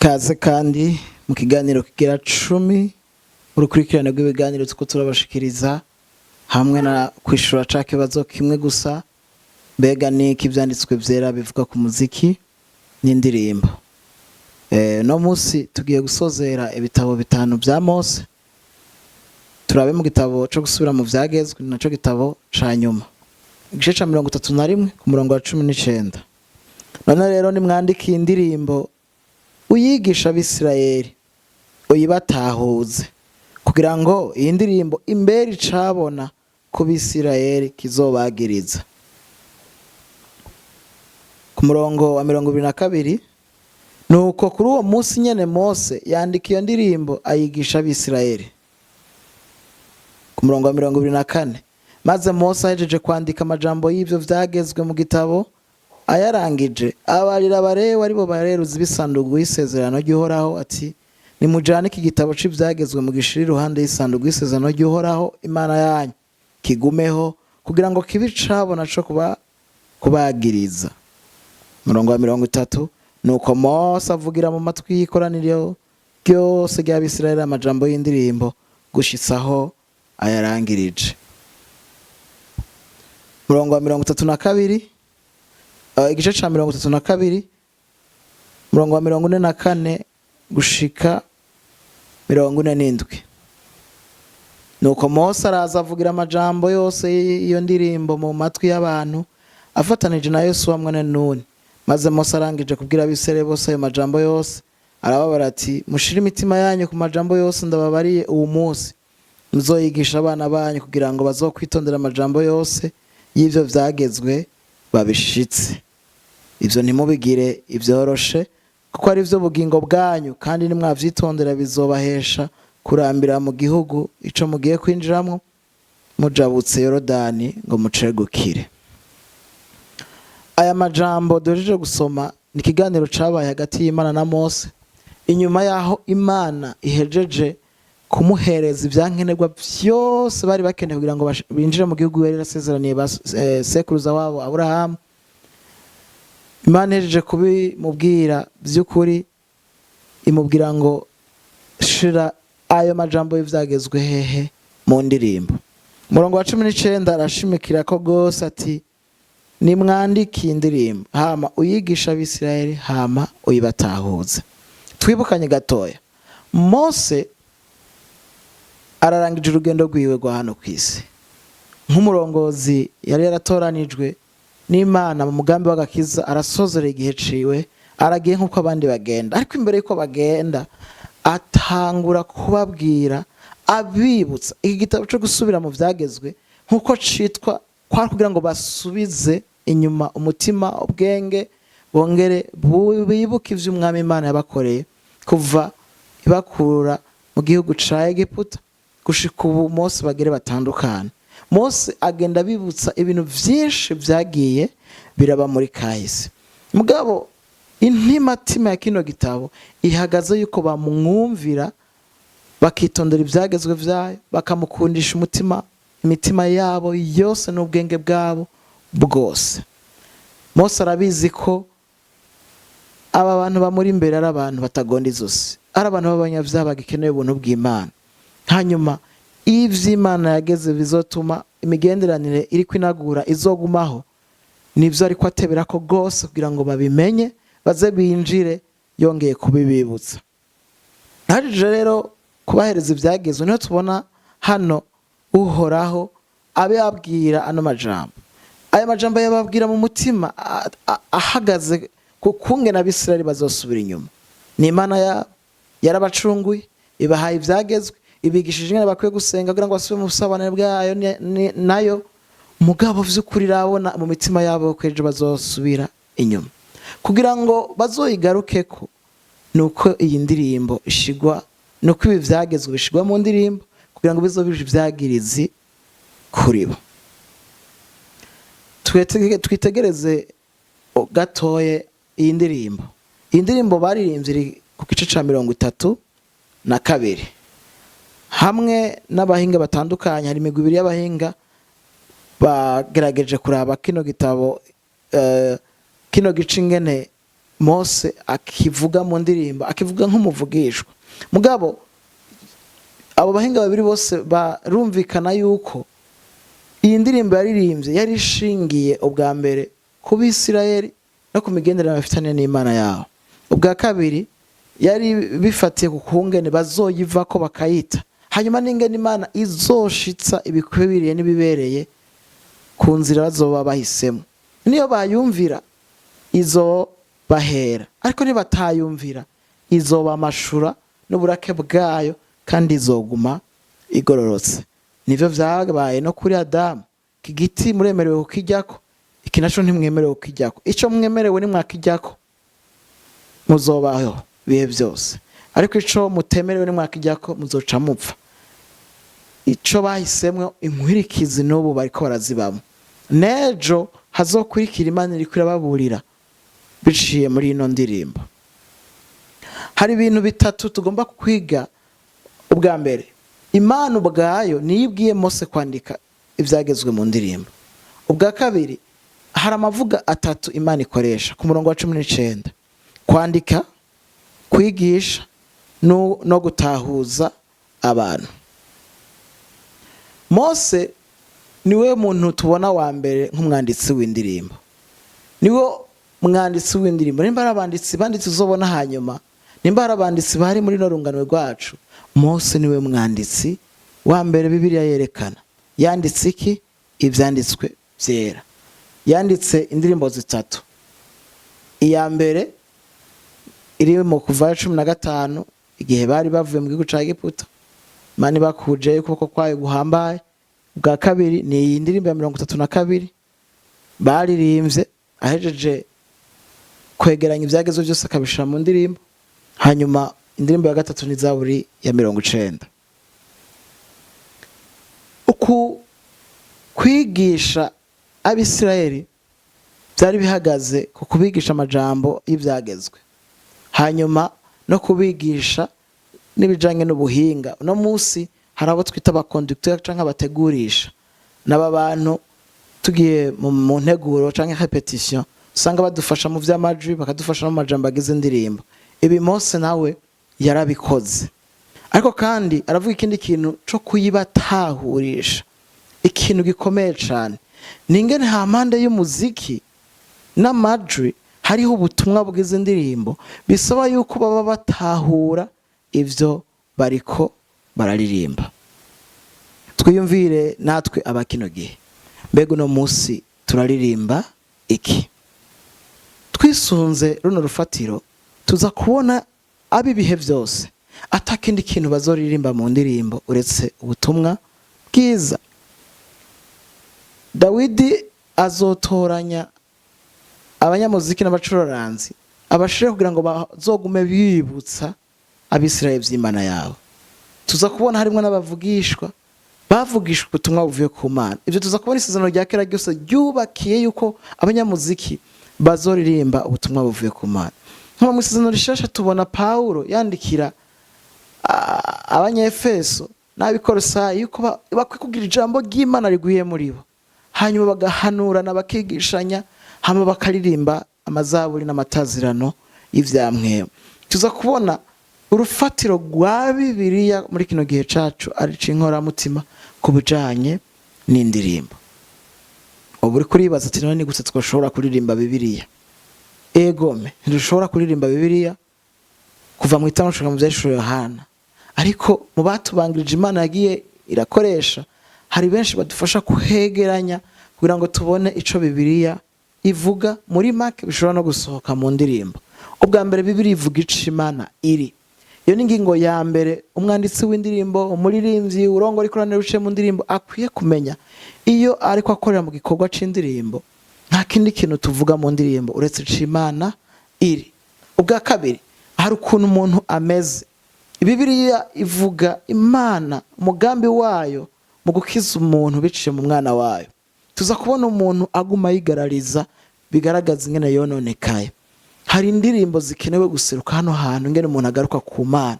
Kaze kandi mu kiganiro kigira 10, urukurikirane rw'ibiganiro tuko turabashikiriza hamwe na kwishura ca kibazo kimwe gusa: mbega niki ivyanditswe vyera bivuga ku muziki n'indirimbo? No musi tugiye gusozera ibitabo bitanu vya Mose. Turabe mu gitabo co gusubira mu vyagezwe, naco gitabo ca nyuma, igice ca 31 ku murongo wa 19. None rero nimwandike iyi ndirimbo, uyigisha Abisirayeli, uyibatahuze, kugira ngo iyi ndirimbo imbere icabona ku Bisirayeli kizobagiriza. Ku murongo wa 22: nuko kuri uwo munsi nyene Mose yandika iyo ndirimbo, ayigisha Abisirayeli. Ku murongo wa 24: maze Mose ahejeje kwandika amajambo y'ivyo vyagezwe mu gitabo, ayarangije, abarira Abalewi, aribo bareruzi b'isandugu y'isezerano ry'Uhoraho, ati: "Nimujane iki gitabo c'ivyagezwe, mugishire iruhande y'isandugu y'isezerano ry'Uhoraho Imana yanyu, kigumeho kugira ngo kibe icabona co kuba kubagiriza." Murongo wa 30: nuko Mose avugira mu matwi y'ikoraniro ryose ry'Abisirayeli amajambo y'indirimbo gushitsa aho ayarangirije. Murongo wa 32, igice ca 32, murongo wa 44 gushika 47: nuko Mose araza avugira amajambo yose y'iyo ndirimbo mu matwi y'abantu, afatanije na Yosuwa mwene Nuni. Maze Mose arangije kubwira Abisirayeli bose ayo majambo yose, arababara ati: "Mushire imitima yanyu ku majambo yose ndababariye uwu munsi. Muzoyigisha abana banyu, kugira ngo bazokwitondera amajambo yose y'ivyo vyagezwe babishitse. Ivyo ntimubigire ivyoroshe, kuko ari vyo bugingo bwanyu, kandi nimwavyitondera bizobahesha kurambira mu gihugu ico mugiye kwinjiramwo mujabutse Yorodani ngo mucegukire." Aya majambo duhejeje gusoma ni ikiganiro cabaye hagati y'Imana na Mose inyuma y'aho Imana ihejeje kumuhereza ivyankenerwa vyose bari bakeneye kugira ngo binjire mu gihugu yari yarasezeraniye ba sekuruza wabo Aburahamu. Imana ihejeje kubimubwira vy'ukuri, imubwira ngo: "Shira ayo majambo y'ivyagezwe hehe? Mu ndirimbo." Umurongo wa 19 arashimikira ko rwose ati: "Nimwandike iyi ndirimbo, hama uyigisha Abisirayeli, hama uyibatahuze." Twibukanye gatoya: Mose ararangije urugendo rwiwe rwa hano ku isi nk'umurongozi yari yaratoranijwe n'Imana mu mugambi w'agakiza. Arasozera igihe ciwe, aragiye nk'uko abandi bagenda. Ariko imbere y'uko bagenda, atangura kubabwira, abibutsa iki gitabo cyo gusubira mu vyagezwe nk'uko citwa, kwari kugira ngo basubize inyuma umutima, ubwenge, bongere bibuke ivy'Umwami Imana yabakoreye kuva ibakura mu gihugu ca Egiputa gushika ubu. Mose bagere batandukana, Mose agenda abibutsa ibintu vyinshi vyagiye biraba muri kahise. Mugabo intimatima ya kino gitabo ihagaze yuko bamwumvira, bakitondera ibyagezwe vyayo, bakamukundisha umutima, imitima yabo yose n'ubwenge bwabo bwose. Mose arabizi ko aba bantu bamuri imbere ari abantu batagonda izosi, ari abantu b'abanyabyaha bagikeneye ubuntu bw'Imana. Hanyuma ivy'Imana yageze bizotuma imigenderanire iri kwinagura izogumaho, nivyo ariko atebera ko rwose kugira ngo babimenye, baze binjire, yongeye kubibibutsa. Hajije rero kubahereza ibyagezwe, niho tubona hano Uhoraho abe abwira ano majambo. Aya majambo yababwira mu mutima ahagaze ku kungene Abisirayeli bazosubira inyuma. Ni Imana yabo yarabacunguye, ibahaye ibyagezwe, ibigishije ingene bakwiye gusenga kugira ngo basubire mu busabane bwayo nayo. Mugabo vy'ukuri irabona mu mitima yabo ko ejo bazosubira inyuma. Kugira ngo bazoyigarukeko, nuko iyi ndirimbo ishigwa, nuko ibi vyagezwe bishigwa mu ndirimbo, kugira ngo bizobe ivyagirizi kuri bo. Twitegereze gatoye iyi ndirimbo. Iyi ndirimbo baririmbye iri ku gice ca 32 hamwe n'abahinga batandukanye. Hari imigwi ibiri y'abahinga bagerageje kuraba kino gitabo, kino gice, ingene Mose yakivuze. Mose akivuga mu ndirimbo, akivuga nk'umuvugishwa. Mugabo abo bahinga babiri bose barumvikana yuko iyi ndirimbo yaririmbye yari ishingiye ubwa mbere ku Bisirayeli no ku migenderanire bafitanye n'Imana yabo. Ubwa kabiri, yari bifatiye ku kungene bazoyivako bakayita, hanyuma n'ingene Imana izoshitsa ibikwiriye n'ibibereye ku nzira bazoba bahisemo. Niyo bayumvira izobahera, ariko nibatayumvira izobamashura n'uburake bwayo, kandi izoguma igororotse. Nivyo vyabaye no kuri Adamu: iki giti muremerewe kukijyako, iki naco ntimwemerewe kukijyako, ico mwemerewe nimwakijyako muzobaho ibihe byose, ariko ico mutemerewe nimwakijyako muzoca mupfa. Ico bahisemwo, inkwirikizi n'ubu bariko barazibamo, nejo hazokurikira Imana iriko irababurira biciye muri ino ndirimbo. Hari ibintu bitatu tugomba kwiga. Ubwa mbere, Imana ubwayo niyo ibwiye Mose kwandika ibyagezwe mu ndirimbo. Ubwa kabiri, hari amavuga atatu Imana ikoresha ku murongo wa 19: kwandika, kwigisha no gutahuza abantu. Mose niwe muntu tubona wa mbere nk'umwanditsi w'indirimbo, niwe mwanditsi w'indirimbo. Nimba hari abanditsi banditse uzobona hanyuma, nimba hari abanditsi bari muri no rungano rwacu, Mose niwe mwanditsi wa mbere Bibiliya yerekana. Yanditse iki? Ibyanditswe byera. Yanditse indirimbo zitatu. Iya mbere iri mu Kuva 15, igihe bari bavuye mu gihugu ca Egiputa, Imana ibakuje ukuboko kwayo guhambaye. Ubwa kabiri ni iyi ndirimbo ya 32 baririmbye ahejeje kwegeranya ibyagezwe byose akabishira mu ndirimbo. Hanyuma indirimbo ya gatatu ni Zaburi ya 90. Uku kwigisha Abisirayeli byari bihagaze ku kubigisha amajambo y'ibyagezwe, hanyuma no kubigisha n'ibijanye n'ubuhinga. Uno munsi hari abo twita aba conducteur canke abategurisha, n'aba bantu tugiye mu nteguro canke répétition usanga badufasha mu vy'amajwi, bakadufasha no mu majambo agize indirimbo. Ibi Mose nawe yarabikoze. Ariko kandi aravuga ikindi kintu co kuyibatahurisha, ikintu gikomeye cane ni ingene hampande y'umuziki n'amajwi hariho ubutumwa bw'izi ndirimbo, bisaba yuko baba batahura ivyo bariko bararirimba. Twiyumvire natwe aba kino gihe, mbega uno munsi turaririmba iki? Twisunze runo rufatiro, tuza kubona ab'ibihe byose atakindi kintu bazoririmba mu ndirimbo uretse ubutumwa bwiza. Dawidi azotoranya abanyamuziki n'abacuraranzi abashire kugira ngo bazogume bibutsa Abisirayeli vy'Imana yabo. Tuza kubona harimo n'abavugishwa bavugishwa ubutumwa buvuye ku Mana. Ibyo tuza kubona isezerano rya kera ryose ryubakiye yuko abanyamuziki bazoririmba ubutumwa buvuye ku Mana. Nko mu isezerano rishasha tubona Pawulo yandikira Abanyefeso n'Abikorosayi yuko bakwiye kugira ijambo ry'Imana riguye muri bo, hanyuma bagahanurana, bakigishanya, hama bakaririmba amazaburi n'amatazirano y'ivyamwewe. Tuza kubona urufatiro rwa Bibiliya muri kino gihe cacu ari inkoramutima ku bijanye n'indirimbo. Ubu uri kuribaza ati: none ni gute twashobora kuririmba Bibiliya? Egome, ntidushobora kuririmba Bibiliya kuva mu Itanguriro gushika mu Vyahishuriwe Yohana, ariko mu batubangirije Imana yagiye irakoresha, hari benshi badufasha kuhegeranya kugira ngo tubone ico Bibiliya ivuga muri make bishobora no gusohoka mu ndirimbo. Ubwa mbere, Bibiliya ivuga ico Imana iri. Iyo ni ingingo ya mbere umwanditsi w'indirimbo, umuririmbyi urongora ikoraniro uciye mu ndirimbo akwiye kumenya iyo ariko akorera mu gikorwa c'indirimbo. Nta kindi kintu tuvuga mu ndirimbo uretse ico Imana iri. Ubwa kabiri, hari ukuntu umuntu ameze. Bibiliya ivuga Imana, umugambi wayo mu gukiza umuntu biciye mu mwana wayo. Tuza kubona umuntu aguma yigarariza, bigaragaza ingene yononekaye. Hari indirimbo zikenewe guseruka hano hantu, ingene umuntu agaruka ku Mana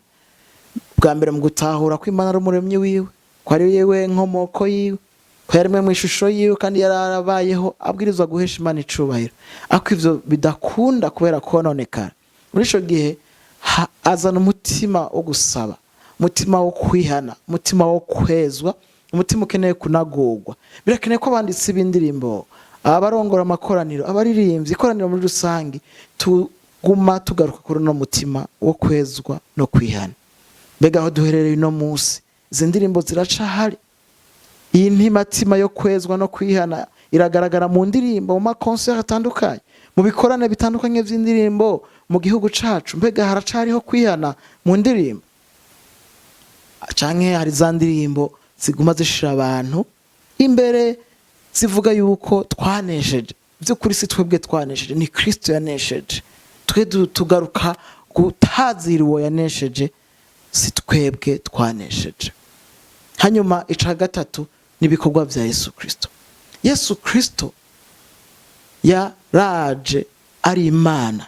bwa mbere mu gutahura ko Imana ari umuremyi wiwe, ko ari yewe nkomoko yiwe, ko Ko yaremwe mu ishusho yiwe kandi yarabayeho abwirizwa guhesha Imana icubahiro, ariko ivyo bidakunda kubera kononekara. Muri ico gihe azana umutima wo gusaba, umutima wo kwihana, umutima wo kwezwa, umutima ukeneye kunagurwa. Birakeneye ko abanditsi b'indirimbo, abarongora amakoraniro, abaririmbyi, ikoraniro muri rusange, tuguma tugaruka kuri uno mutima wo kwezwa no kwihana. Mbega aho duherereye uno munsi, izi ndirimbo ziracahari? Iyi ntimatima yo kwezwa no kwihana iragaragara mu ndirimbo, mu makonseri atandukanye, mu bikorane bitandukanye by'indirimbo mu gihugu cacu. Mbega haracariho kwihana mu ndirimbo, canke hari za ndirimbo ziguma zishira abantu imbere, zivuga yuko twanesheje? By'ukuri si twebwe twanesheje, ni Kristo yanesheje. Twe tugaruka gutazira uwo yanesheje, si twebwe twanesheje. Hanyuma ica gatatu ni ibikorwa bya Yesu Kristo. Yesu Kristo yaraje ari Imana,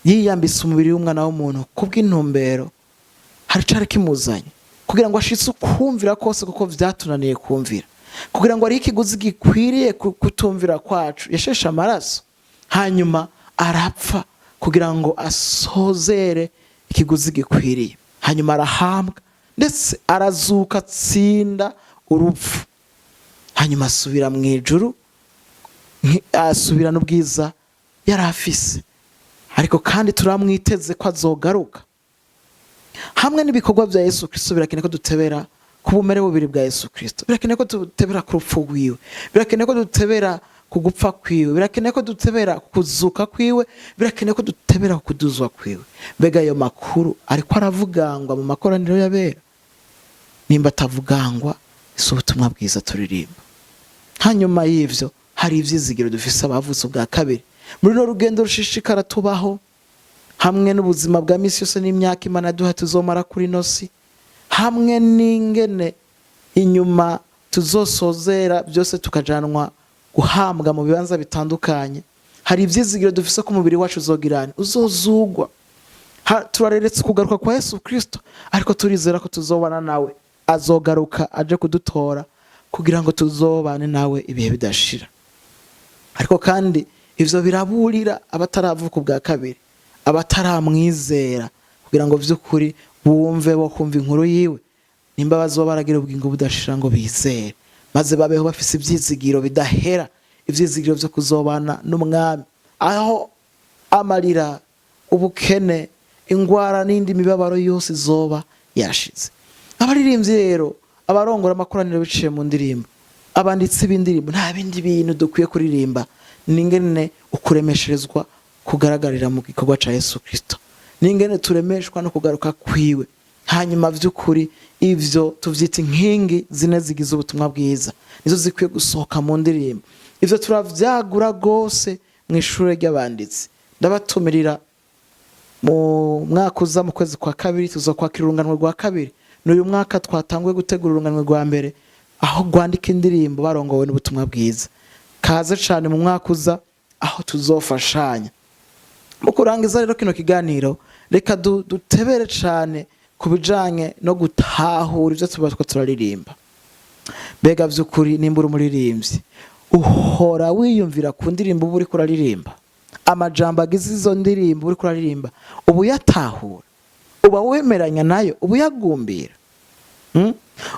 yiyambitse umubiri w'umwana w'umuntu kubw'intumbero. Hari cari kimuzanye kugira ngo ashitse ukumvira kose, kuko vyatunaniye kumvira, kugira ngo ariho ikiguzi gikwiriye kutumvira kwacu. Yasheshe amaraso, hanyuma arapfa kugira ngo asozere ikiguzi gikwiriye, hanyuma arahambwa, ndetse arazuka, atsinda urupfu, hanyuma asubira mu ijuru, asubirana ubwiza yari afise. Ariko kandi turamwiteze ko azogaruka. Hamwe n'ibikorwa bya Yesu Kristo, birakeneye ko dutebera ku bumere bubiri bwa Yesu Kristo, birakeneye ko dutebera ku rupfu rwiwe, birakeneye ko dutebera ku gupfa kwiwe, birakeneye ko dutebera ku kuzuka kwiwe, birakeneye ko dutebera ku kuduzwa kwiwe. Mbega ayo makuru ariko aravugangwa mu makoraniro y'abera? Nimba atavugangwa, si ubutumwa bwiza turirimba. Hanyuma y'ivyo, hari ivyizigiro dufise abavutse ubwa kabiri muri runo rugendo rushishikara tubaho, hamwe n'ubuzima bwa misi yose n'imyaka Imana duha tuzomara kuri ino si, hamwe n'ingene inyuma tuzosozera byose tukajanwa guhambwa mu bibanza bitandukanye. Hari ivyizigiro dufise ko umubiri wacu uzogirana uzozugwa. Turareretse kugaruka kwa Yesu Kristo, ariko turizera ko tuzobana nawe. Azogaruka aje kudutora kugira ngo tuzobane nawe ibihe bidashira. Ariko kandi ivyo biraburira abataravuka ubwa kabiri, abataramwizera, kugira ngo vy'ukuri bumve, bo kumva inkuru yiwe, nimba bazoba baragira ubugingo budashira, ngo bizere maze babeho bafise ivyizigiro bidahera, ivyizigiro vyo kuzobana n'umwami, aho amarira, ubukene, ingwara n'indi mibabaro yose izoba yashize. Abaririmbyi rero, abarongora amakoraniro biciye mu ndirimbo, abanditsi b'indirimbo, nta bindi bintu dukwiye kuririmba n'ingene ukuremesherezwa kugaragarira mu gikorwa ca Yesu Kristo, n'ingene turemeshwa no kugaruka kwiwe. Hanyuma vy'ukuri ivyo tuvyita inkingi zine zigize ubutumwa bwiza, nizo zikwiye gusohoka mu ndirimbo. Ivyo turavyagura rwose mu ishure ry'abanditsi. Ndabatumirira mu mwaka uza, mu kwezi kwa kabiri, tuzokwakira urunganwe rwa kabiri. Ni uyu mwaka twatanguye gutegura urunganwe rwa mbere, aho rwandika indirimbo barongowe n'ubutumwa bwiza. Kaze cane mu mwaka uza, aho tuzofashanya. Mu kurangiza rero kino kiganiro, reka dutebere cane ku bijanye no gutahura ivyo tuba two turaririmba. Mbega vy'ukuri, nimba uri umuririmbyi, uhora wiyumvira ku ndirimbo uba uriko uraririmba? Amajambo agize izo ndirimbo uriko uraririmba, uba uyatahura? Uba wemeranya nayo? Uba uyagumbira?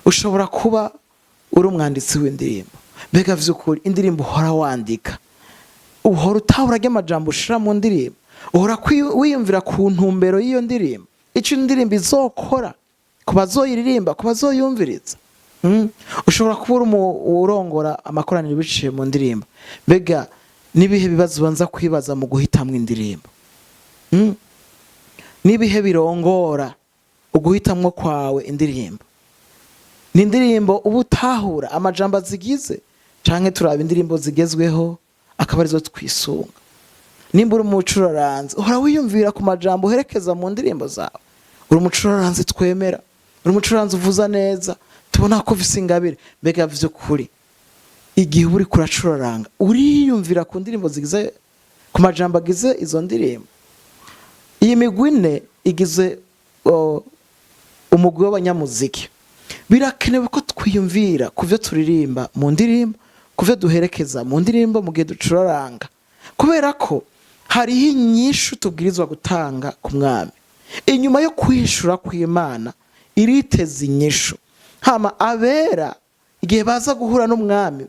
Ushobora kuba uri umwanditsi w'indirimbo. Mbega vy'ukuri, indirimbo uhora wandika, uhora utahura ry'amajambo ushira mu ndirimbo? Uhora wiyumvira ku ntumbero y'iyo ndirimbo, ico indirimbo izokora ku bazoyiririmba, ku bazoyumviriza? Ushobora kuba uri urongora amakoraniro biciye mu ndirimbo. Mbega n'ibihe bibazo ubanza kwibaza mu guhitamwo indirimbo? N'ibihe birongora uguhitamwo kwawe indirimbo? Ni indirimbo uba utahura amajambo azigize, canke turaba indirimbo zigezweho akaba arizo twisunga? Nimba uri umucuraranzi, uhora wiyumvira ku majambo uherekeza mu ndirimbo zawe? Uri umucuraranzi twemera, uri umucuraranzi uvuza neza, tubona ko ufise ingabire. Mbega vy'ukuri, igihe uba uriko uracuraranga, uriyumvira ku ndirimbo zigize, ku majambo agize izo ndirimbo? Iyi migwi ine igize umugwi w'abanyamuziki. Birakenewe ko twigishwa Twiyumvira ku byo turirimba mu ndirimbo, ku byo duherekeza mu ndirimbo mu gihe ducuraranga, kubera ko hariho inyishu tubwirizwa gutanga ku Mwami. Inyuma yo kwishura kw'Imana iriteza inyishu. Hama abera igihe baza guhura n'Umwami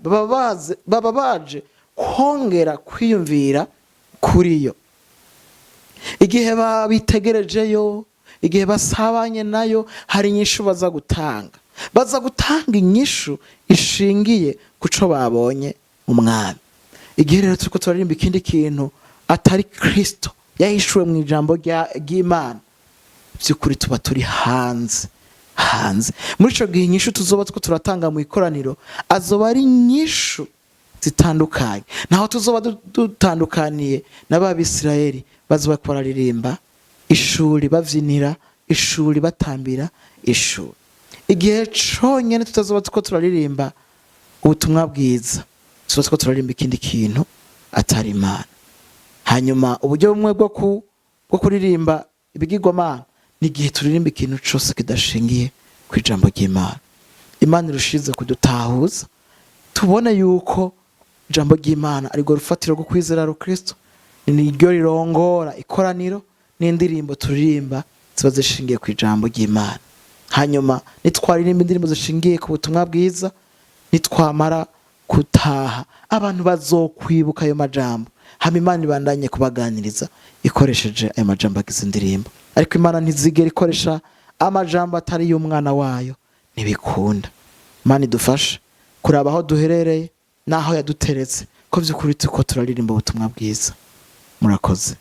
baba baje kongera kwiyumvira kuri yo. Igihe babitegerejeyo, igihe basabanye nayo, hari inyishu baza gutanga. Baza gutanga inyishu ishingiye ku co babonye Umwami. Igihe rero turiko turaririmba ikindi kintu atari Kristo yahishuwe mu ijambo ry'Imana, by'ukuri tuba turi hanze hanze. Muri ico gihe inyishu tuzoba two turatanga mu ikoraniro azoba ari inyishu zitandukanye naho tuzoba dutandukaniye n'Ababisirayeli bazoba bariko bararirimba ishuri, bavyinira ishuri, batambira ishuri. Igihe conyene tutazoba tuko turaririmba ubutumwa bwiza, tuzoba tuko turaririmba ikindi kintu atari Imana. Hanyuma uburyo bumwe bwo kuririmba ibigirwamana ni igihe turirimba ikintu cose kidashingiye ku ijambo ry'Imana. Imana irushize kudutahuza tubone yuko ijambo ry'Imana arirwo rufatiro rwo kwizera Rukristo, niryo rirongora ikoraniro n'indirimbo turirimba ziba zishingiye ku ijambo ry'Imana. Hanyuma nitwaririmba indirimbo zishingiye ku butumwa bwiza, nitwamara gutaha abantu bazokwibuka ayo majambo. Hama Imana ibandanye kubaganiriza ikoresheje ayo majambo agize indirimbo. Ariko Imana ntizigera ikoresha amajambo atari y'umwana wayo, ntibikunda. Imana idufashe kuraba aho duherereye n'aho yaduteretse, ko by'ukuri turiko turaririmba ubutumwa bwiza. Murakoze.